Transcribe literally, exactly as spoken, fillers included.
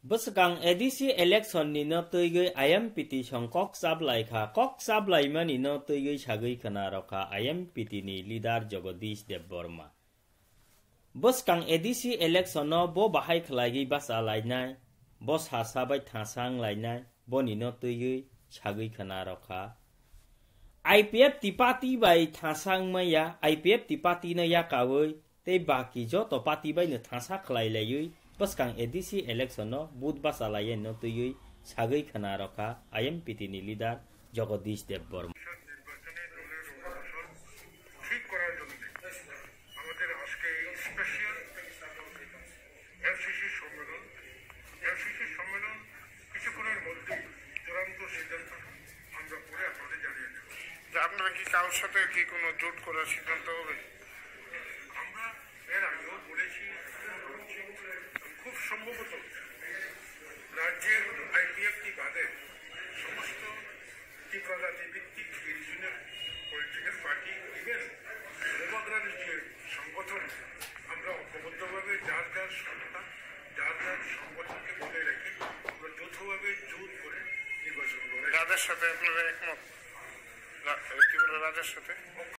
Bwskang A D C election ni no twiwi I M P T song kok chablai kha, kok chablaimani no twiwi sagwi khna rokha I M P T ni leader Jagadish Debbarma. Bwskang A D C election no bo bahai khlaigwi bacha lainai, bo sasa bai thasa wng lainai, boni no twiwi sagwi khna rokha. I P F T party bai thasa wngmaya, I P F T party no yakawi tei baki joto party bai no thasa khlai laiwi bwskang A D C election no vote bacha laiya no twiwi sagwi khna rokha I M P T ni leader Jagadish Debbarma. ঠিক করার জন্য আমাদের আজকে এই special MCC সম্মেলন। এমসিসি সম্মেলন কিছুক্ষণের মধ্যেই চূড়ান্ত সিদ্ধান্ত আমরা পরে আপনাদের জানিয়ে দেব। যে আপনারা কি কারোর সাথে কি কোনো জোট করার সিদ্ধান্ত হবে? আমরা এর আগেও বলেছি, এখনো বলছি, খুব সম্ভবত রাজ্যের আইপিএফটি বাদে সমস্ত ত্রিপুরা রাজ্যভিত্তিক রিজিওনাল পলিটিক্যাল পার্টি, ইভেন বুবাগ্রামের যে সংগঠন, আমরা ঐক্যবদ্ধভাবে যার যার সত্তা, যার যার সংগঠনকে বজায় রেখে আমরা যৌথভাবে জোট করে নির্বাচন লড়াই। যাদের সাথে আপনারা একমত, রা-, ত্রিপুরা রাজার সাথে?